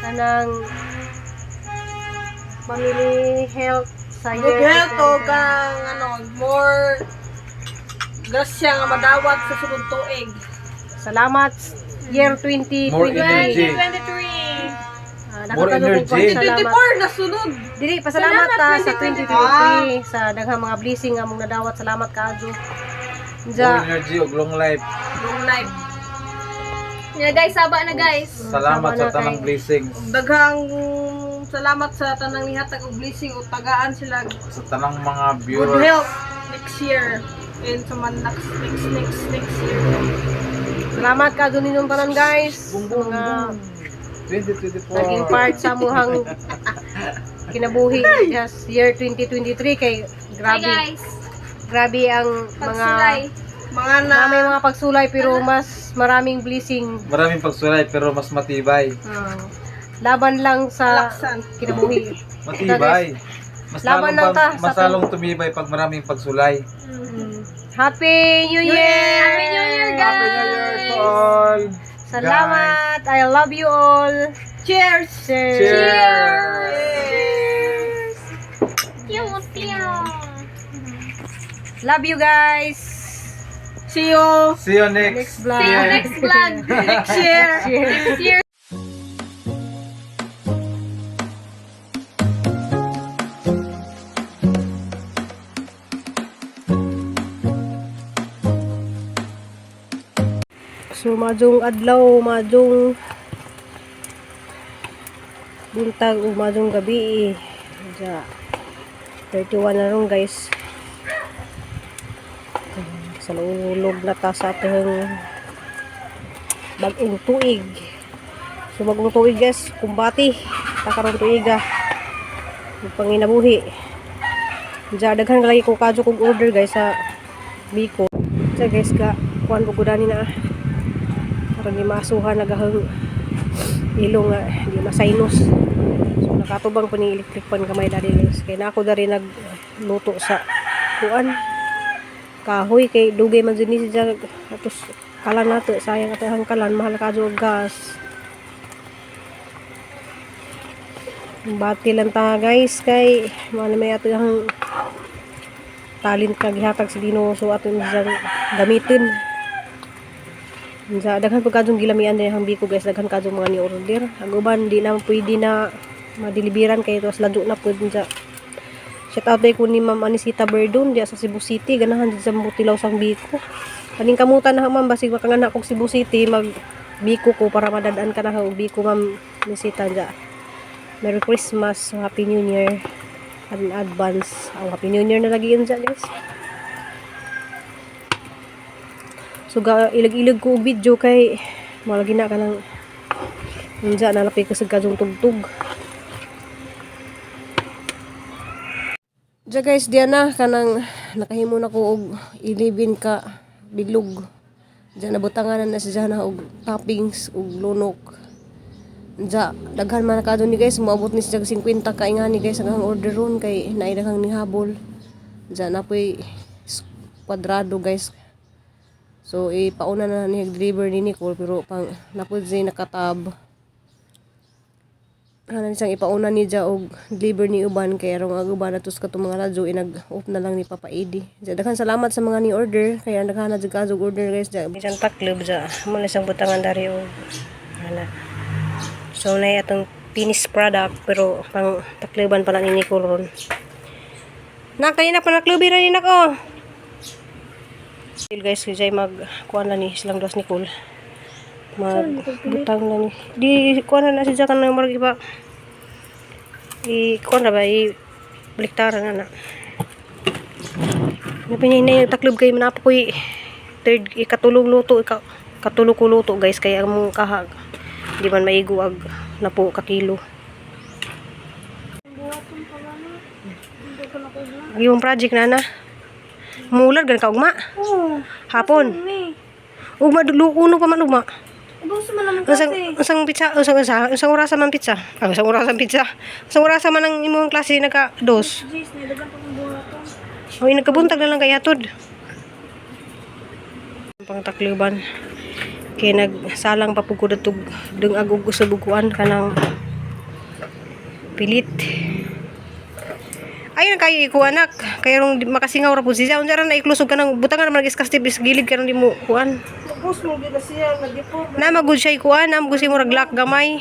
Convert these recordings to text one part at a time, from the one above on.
Kanang family health sa Good year health o kang ano, more grasya nga madawat sa sunod tuig. Salamat year 2023. More energy. 2023. Ah, More nakatagong energy. ko salamat. 2024 na sunod. Dili pasalamat ta sa Salamat, 2023 sa daghang mga blessing nga among nadawat. Salamat kaayo. More Unsa energy ug long life. Long life. Yeah, guys, saba na guys. Salamat Sama sa na tanang kay- blessings. Ug daghang salamat sa tanang nihatag og blessing ug tagaan sila Sa tanang mga good viewers. health next year and sa man next next next next year. Salamat kaayo ninyong tanan, guys. Boom, boom, Mga boom. 2024. naging part sa amuhang kinabuhi yes, year 2023 kay Hi grabe. guys. Grabe ang mga Pagsulay. Mga na na may mga pagsulay pero mas maraming blessing. Maraming pagsulay pero mas matibay. Laban lang sa laksan. kinabuhi. Matibay. Mas Laban lalong, lang ta mas sa lalong tumibay pag maraming pagsulay. Happy New Year! Happy New Year, guys! Happy New Year to all! Salamat! I love you all! Cheers! Cheers! Cheers! Cute, cute. Love you guys! See you See you next, Next vlog. See you next vlog. next year. Cheers! Next year. So, majong adlaw, majong buntag o majong gabi. Diya, 31 na ron, guys. Sa ulog na ta sa atong bagong tuig. So, bagong tuig, guys, kumbati. Takaroon tuiga. Yung panginabuhi. Diya, daghan ka lagi kung kadyo kong order, guys, sa Biko. Diya, guys, ka, kuan ko gudani na ah. Para di maasuhan nagahang ilong nga di masinus. So nakatubang po ni electric pan kamay dali, guys, kay na ako dari nagluto sa kuan kahoy kay dugay man jud ni siya, tapos kalan nato, sayang ato ang kalan, mahal ka og gas. Bati lang ta, guys, kay mao na may ato ang talent nga gihatag sa Ginoo, so ato siyang gamitin. Sa daghan pag kadtong gilamian din ang biko, guys, daghan kadtong mga ni order. Ang uban di na pwede na madeliveran kay tos ladyo na pud sa. Shout out day ko ni Ma'am Anisita Berdon diya sa Cebu City, ganahan jud sa Mutilaw sang biko. Kaning kamutan na ha, ma'am, basig makangana kog Cebu City, mag biko ko para madadaan ka na og biko, Ma'am Anisita diya. Merry Christmas, Happy New Year in advance. Oh, Happy New Year na lagi yun diya, guys. So ga ilag-ilag ko og video kay malagi na ka ng unsa na lapay ko sa kadtong tugtog. Diya, guys, diya na kanang nakahimo na ko og 11 ka bilog. Diya nabutangan na siya na og toppings og lunok. Diya daghan man na kadto ni, guys, moabot ni siya 50 ka ingani, guys, ang order ron kay naay daghang nihabol. Diya na po'y kwadrado, guys. So, ipauna na ni deliver ni Nicole pero pang napud siya nakatab. Hanan siyang ipauna ni ja og deliver ni uban kay aron ang uban atos katong mga radyo inag off na lang ni Papa Edi. Ja, daghan salamat sa mga ni order kay ang daghan na jud kaadto og order, guys, ja. Isang taklob ja. Mo na siyang butangan dari og ana. So na atong finished product pero pang takloban pa na ni Nicole ron. Nak, kanina pa naklubi ra ni nak oh. Still, guys, kay mag kuan na ni silang dos Nicole. Mag butang na ni. Di kuan na na siya kanang marag iba. I kuan na ba i baliktaran na na. Napinay na yung taklob kay manapo ko'y third ikatulong luto ika katulo ko luto, guys, kay ang mong kahag di man maigo ag napo ka kilo. Yung project na na. Mular gan ka ugma. Oh, Hapon. Ugma dulo uno pa man ugma. Ubos man naman. Unsang unsang pizza, unsang unsang unsang orasa man pizza? Ah, unsang orasa man pizza? Unsang orasa man ang imong klase nagka dos? Jeez, nidagan pa kong buhaton. Oy, nagkabuntag na lang kay atod. Pang Tacloban. Kay nagsalang pa pud ko datog dungag og usab og kuan kanang Pilit. Ayun kayo ikuha anak. Kaya rong makasingaw ra pud siya. Unsa ra na iklusog ka nang butangan naman nag-iskas sa gilid karon di mo kuan. Ubus mo gid na siya nagipon. Na magud siya ikuan, na magud siya murag lock gamay.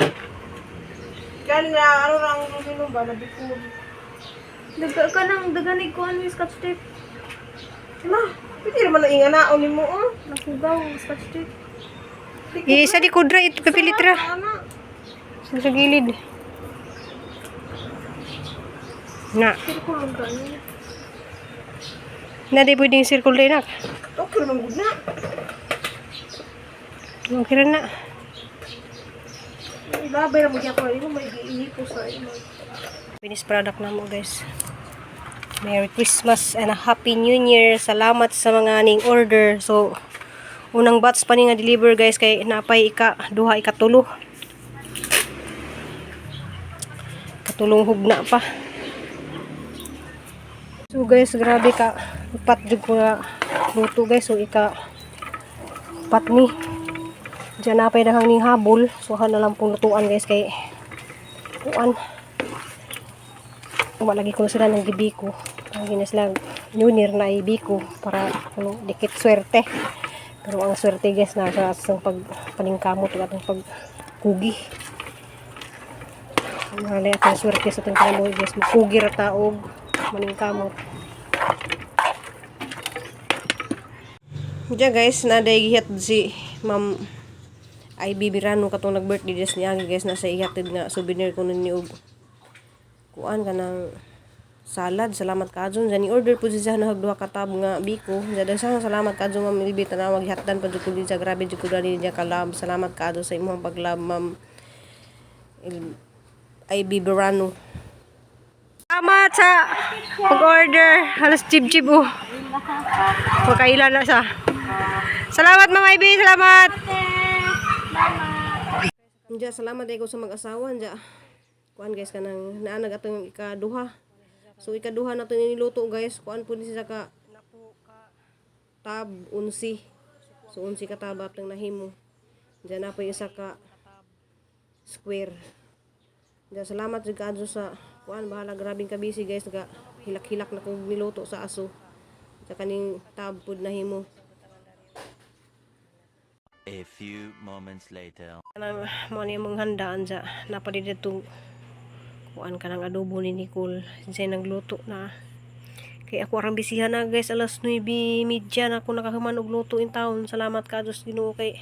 Kani na ano ra ang minum ba nagipon. Daga ka nang daganig ko ang scotch tape. Na, pwede naman na inganaon nimo oh. Nakugaw ang scotch tape. Isa di kudra ito pipilit ra. Ana. Sa gilid. Na. Circle lang tayo. Na di pwedeng circle din nak. Okay naman gud na. Okay ra na. Labay ra mo gyapon nimo may giihipos na imo. Finished product na mo guys. Merry Christmas and a Happy New Year. Salamat sa mga ning order. So, unang batch pa ni nga deliver guys kay napay ika duha ika tulo. Katulong hugna pa. So guys, grabe ka upat jud ko nga luto guys. So ika upat ni. Diyan napay daghang ning habol. So na lang pong lutuan guys kay kuan. Wala lagi ko na sila ng gibiko. Ang gina sila New Year na ibiko para ano, dikit swerte. Pero ang swerte guys na sa atong pagpaningkamot ug atong pagkugi. Ang atong swerte sa atong kinabuhi guys, magkugi ra ta og maningkamot. Diyan guys, naday gihat si Ma'am Ivy Birano katong nag-birthday des niya guys, nasa ihatid nga souvenir ko ni og kuan ka ng salad. Salamat ka dyan. Diyan i-order po siya na duha ka tab nga biko. Diyan sa salamat ka dyan Ma'am Ilbi tanawag gihatdan pa jud ko diyan. Grabe jud ko dali niya kalab. Salamat ka dyan sa imong paglab Ma'am Ivy Birano. Salamat sa pag-order. Halos jib-jib oh. Makaila na siya. Salamat Ma'am Ivy, salamat. Diya, salamat ko sa mag-asawa. Diya. Kuan guys kanang naanag atong ikaduha. So ikaduha na to niluto guys. Kuan po ni siya ka tab unsi. So unsi ka tab atong nahimo. Diya na po yung isa ka square. Diya, salamat jud kaadto sa kuan bahala grabing ka busy guys naga hilak-hilak na kog niluto sa aso. Sa kaning tab pud nahimo. A few moments later. Kanang mo ni among handaan sa napali dito kuan kanang adobo ni Nicole siya nagluto na kay ako arang bisihan na guys, alas 9:30 na ako nakahuman og luto in town. Salamat ka Diyos Ginoo kay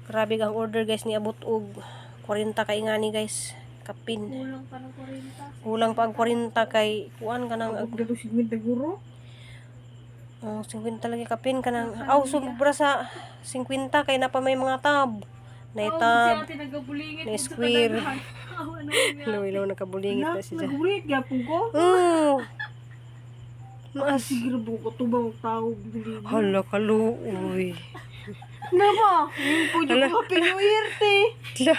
grabe ang order guys, niabot og 40 kay ngani guys kapin. Kulang pa ng 40. Kulang pa ang 40 kay kuan kanang Dito sigmit guro. Oh, 50 lagi kapin kanang aw sobra sa 50 kay napa may mga tab na tab ate nagabulingit. na square. Ilaw-ilaw nakabulingit na siya. Nagbulit gyapon ko. Oo. Maas. Sige ra ko tubang tao dili. Hala kaluoy. Na ba? Yung po ko Happy New Year te. Tla.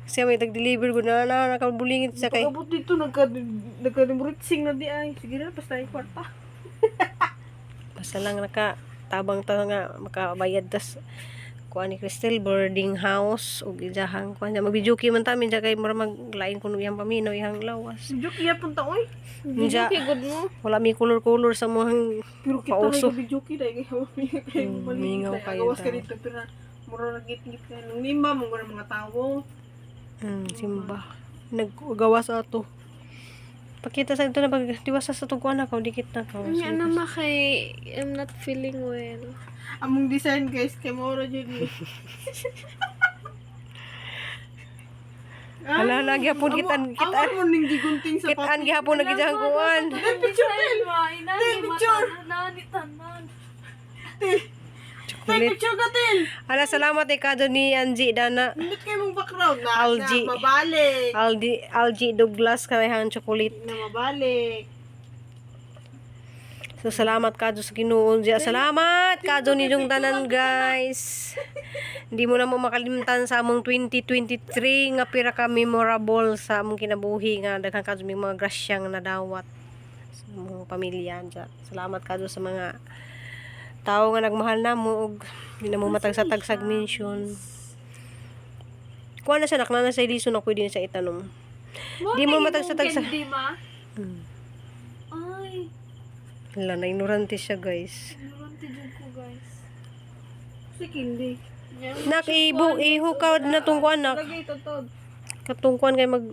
Siya may tag-deliver ko na na nakabulingit siya kay. Pag-abot dito nagka nagka-ritsing na di ay. Sige na basta ay kwarta. Basta lang naka tabang ta nga makabayad tas kuan ni Crystal boarding house ug ijahang kuan niya magbijuki man ta minja kay mura maglain kuno iyang paminaw iyang lawas. Joke gyapon ta oy. Minja Good mo. wala mi kulor-kulor sa mga Pero kita Pauso. lagi bijuki dai kay kay Mingaw kayo Gawas ka daw. dito pero mura nagitngit ka nung nimba mo mga tawo. Simba. Naggawa sa ato. Pakita sa ito na pag diwasa sa tuguan ako, dikit na ka. Nya na ma kay I'm not feeling well. Among design guys kay moro jud ni. Hala na gyapon kitan kitan. Amo mo ning gigunting sa Kitan gihapon na gidyan kuan. Picture Tel picture. Nani tanan. Take Chocolate. picture ka tin. Hala salamat eh kado ni Angie Dana. Nindot kay mong background na. Algie. Na mabalik. Aldi Algie Douglas kay chocolate. Na mabalik. So salamat kadyo sa Ginoo. Diya. Salamat kadyo ninyong tanan guys. Hindi mo na mo makalimtan sa among 2023 nga pira ka memorable sa among kinabuhi nga daghan kadyo may mga grasyang nadawat sa among pamilya diya. Salamat kadyo sa mga tao nga nagmahal namo ug di na mo matag sa tagsag mention. Kuha na siya nak na sa iliso na pwede na siya itanom. Di mo matagsa-tagsa. Candy, ma? Ay, Wala, na ignorante siya, guys. ignorante jud ko, guys. Si Kindi. Nak, ibu, ihukaw na tungkuan, nak. Lagi tutod. Katungkuan kay mag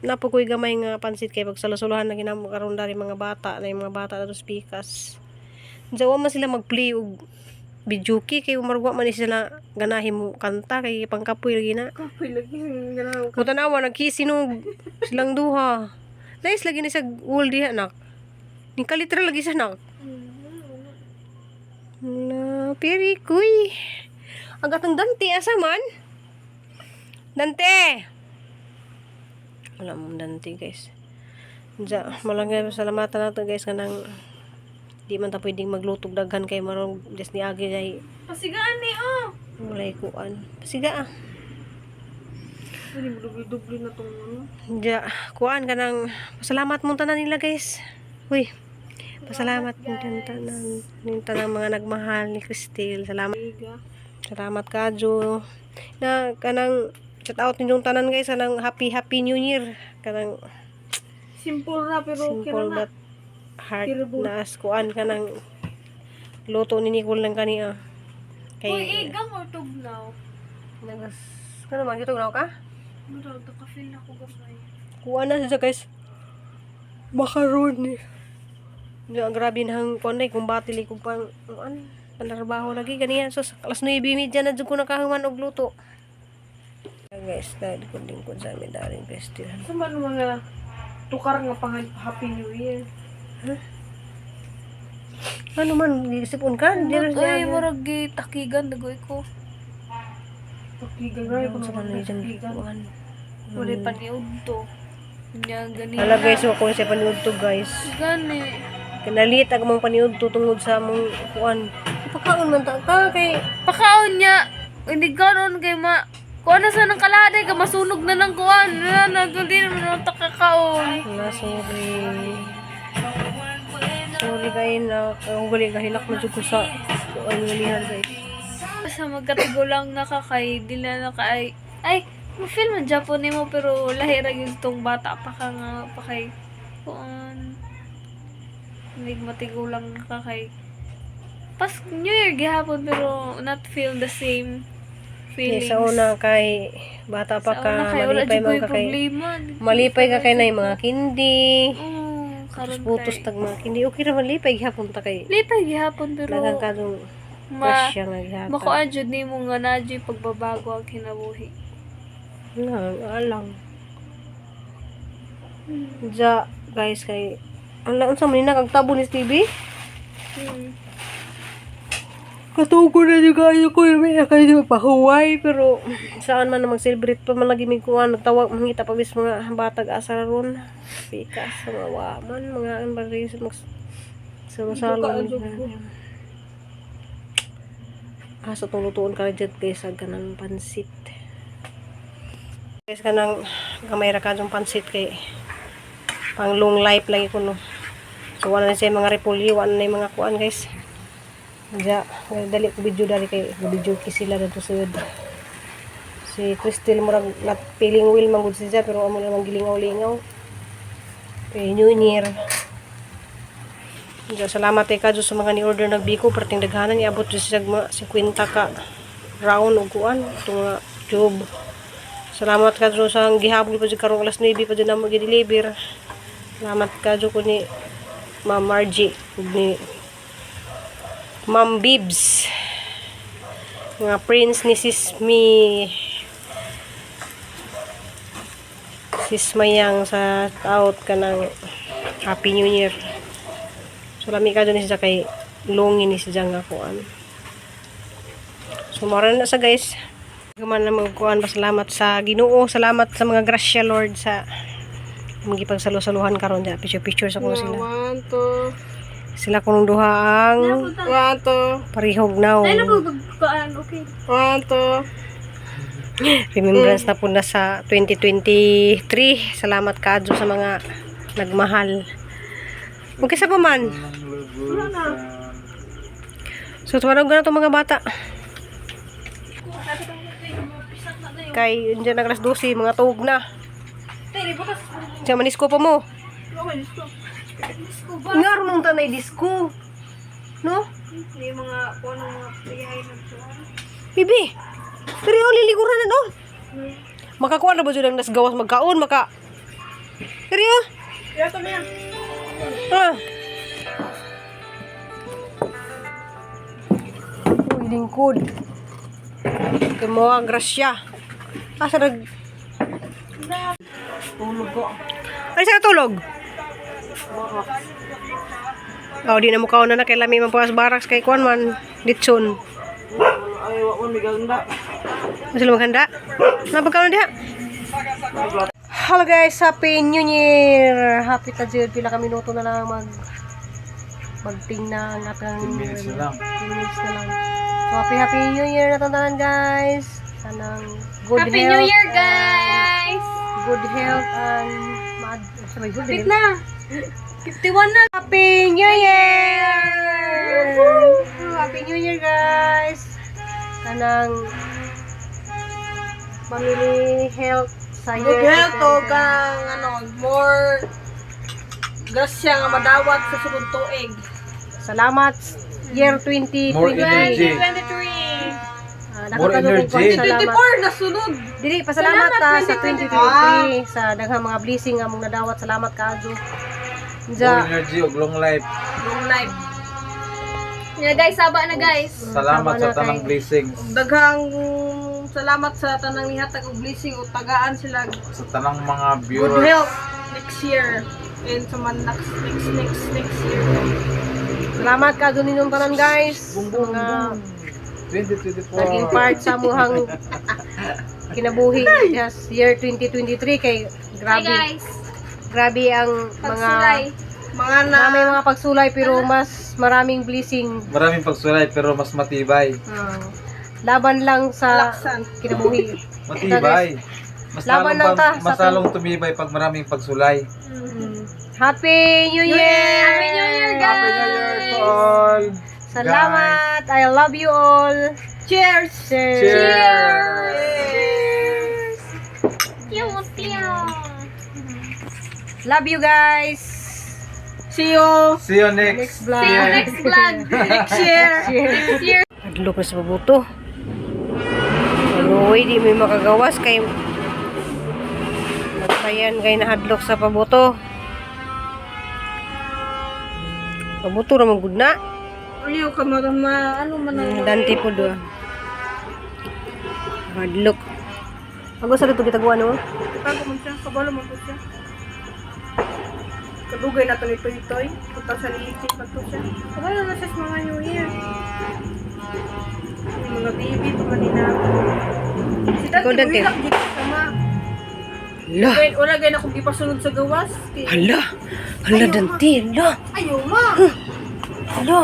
napukoy gamay nga pansit kay pagsalusuluhan na ginamo karon dari mga bata na yung mga bata na dos pikas. Diyan man sila mag-play og bijuki kay marugwa man ni sila ganahi mo kanta kay pangkapoy lagi na. Kapoy lagi ganaw. Kung tanawa nagkisinog silang duha. Nice lagi ni sa wool diha nak. Ni kalitra lagi sa nak. Na peri kuy. Ang gatong Dante asa man? Dante. Wala mong Dante guys. Diya, malangay salamatan nato guys kanang di man ta pwedeng maglutog daghan kay marong just ni agi ay Pasigaan ni, oh. walay kuan. Pasiga ah. Pwede mo dubli-dubli na tong ano. Ja, kuan ka ng pasalamat mong tanan nila guys. Uy. Pasalamat mong tanan ning tanang mga nagmahal ni Cristel. Salamat. Iga. Salamat kadyo. Na kanang shout out ninyong tanan guys kanang happy happy new year. Kanang Simple na pero okay simple na na. but heart Terrible. na as kuan kanang luto ni Nicole lang kani ah. Uy, Kay igang or tugnaw? nagas kano man gitugnaw ka? Murag, naka-feel ako gamay. Kuha na siya guys. Macaroni. Ya, grabe na ang kuan day kung batili kung pang ano, panarbaho lagi ganiya. So sa alas 9:30 na jud ko nakahuman og luto. Ya, guys, dahil ko lingkod sa amin daring festival. Sa man mga tukar nga pang Happy New Year. Ano man, giisipon ka? Di rin Uy, murag takigan, dagoy ko. Tukigan grabe ko Sa naman kanila dyan, tukigan. kuan. Wala paniud to. Nya, gani. Hala guys, so ako sa paniud to guys. Gani. Kinalit ang mong paniud to tungod sa mong kuan. Pagkaon man ta ka kay Pakaon niya. Hindi kanon kay ma. Kuan na sa nang kaladay ka masunog na ng kuan. Na na hindi naman ako takakaon. Wala, sorry. Sorry kayo na kahugali kahilak na jud ko sa kuan ngalihan guys. Sa magkatigulang nakakay di na nakaay. Ay, ma-feel man Japon nimo pero lahi ra gyud tong bata pa ka nga pa kay kuan. Hindi matigulang nakakay. Pas New Year gihapon pero not feel the same Okay, feelings. sa una kay bata pa Sa ka, una kay wala malipay jud man ko'y ka kay problema. malipay ka kay na yung mga kindi. Oo, karon Putos kay. tag mga kindi. Okay ra malipay gihapon ta kay Lipay gihapon pero daghang ka dong ma pressure nga gihapon. makuan jud nimo nga naa jud pagbabago ang kinabuhi. Na, alang. Ja, guys kay ang unsa man ni nagtabo ni Stevie? Katugo na yung kayo ko yung may kayo pahuway pero saan man na mag-celebrate pa man lagi may kuwan nagtawag mangita pa bis mga batag asa ron pikas mga waman mga ano ba rin mag salo-salo asa tong lutuon ka dyan guys ang kanang pansit guys kanang gamay ra ka pansit kay pang long life lagi ko no. So wala na siya mga repolyo, wala na yung mga kuan guys. Ja, dali ko video dali kay video ki sila dito sa sud. Si Crystal murag not feeling well man gud siya pero amo lang gilingaw-lingaw. Kay New Year. Ja, salamat kay kadyo sa mga ni-order nagbiko perting daghanan iabot jud siya mga 50 ka round og kuan itong nga tube. Salamat kadyo sa ang gihabol pa jud karong alas 9 pa jud namo gi-deliver. Salamat kadyo ko ni Ma'am Margie ug ni Ma'am Bibs. Mga prince ni Sis Mi. Sis Mayang sa out ka ng Happy New Year. So lami ka dun siya kay longin ni siya nga kuan. So mara na sa guys. Guman na magkuan pasalamat sa Ginoo, salamat sa mga grasya Lord sa magipagsalo-saluhan karon ja. Picture picture sa kuno sila. One, two. Sila kunong duha ang One, two. parihog now. Ay, naku, kuan, okay. One, two. Remembrance na po na sa 2023. Salamat kaadyo sa mga nagmahal. Okay sa pa man. So tuwarog na itong mga bata. Kay yun dyan ang alas 12, mga tuog na. Tay, bukas. Siya manisko pa mo. Okay, disco. Disco ba? Nga mong tanay disco. No? May mga kung ano mga priyahay nagsuan. Bibi. Pero yung liliguran na no. Makakuha na ba dyan ang nasgawas magkaon? Maka... Pero yun. Kaya to na. Ah. Uy, lingkod. Kay mo ang grasya. Asa nag... Tulog ko. Ano sa natulog? Oh, di na mo kaon na na kay lami man puas baraks kay kuan man litson. Ay, wa ko miganda. Ano sila maghanda? Napagkaon diha? Hello guys, Happy New Year! Happy ta jud pila ka minuto na lang magting na ang atang 10 minutes na lang. 10 minutes na lang. So happy happy New Year na tanan guys. Sanang good Happy health. New Year, guys! Good health and mad sabay good Wait health. na! 51 na! Happy New Year! Happy New Year, guys! Kanang family health sa Good health o kang ano, more grasya nga madawat sa sunod tuig. Salamat year 2023. More energy. 2023! Ah, More nakakadugog energy. ko, Salamat. 24 na sunod. Dili pasalamat ta sa Salamat, 2023 sa daghang mga blessing nga among nadawat. Salamat kaayo. More Ja, energy ug long life. Long life. Yeah, guys, saba na guys. Salamat Sama sa na tanang kay- blessings. Daghang salamat sa tanang nihatag og blessing o tagaan sila Sa tanang mga good viewers. health next year and sa man next next next next year. Salamat kaayo ninyong tanan guys. Boom, boom, Mga boom. 2024. naging part sa muhang kinabuhi yes, year 2023 kay Hi grabe. guys! Grabe ang mga Pagsulay. Mga na na may mga pagsulay pero mas maraming blessing. Maraming pagsulay pero mas matibay. Laban lang sa Laksan. kinabuhi. Matibay. Mas Laban lalong, lang ta mas sa lalong tumibay pag maraming pagsulay. Happy New Year! Happy New Year, guys! Happy New Year to all! Salamat! I love you all! Cheers! Cheers! Cheers! Cute, cute. Love you guys! See you See you next, Next vlog. See you next vlog. next year. Next year. Adlok na sa pabuto. Uy, di may makagawas kay Nagpayan kay nahadlok sa pabuto. Pabuto ra man gud na. Uliw ka ma ano man ang Dante po do. Hadlok. Ako sa dito gitaguan no. Tago man siya, kabalo man po siya. Kadugay na to ni Toy Toy. 2018 pa to siya. Kabalo na siya sa mga New Year. Yung mga baby to kanina. Si Ikaw, Dante, Dante. buhilak dito sama. Hala, Wait, wala gay na kung ipasunod sa gawas. Kay- hala. Hala Dante, hala. Ayaw ma! Hala.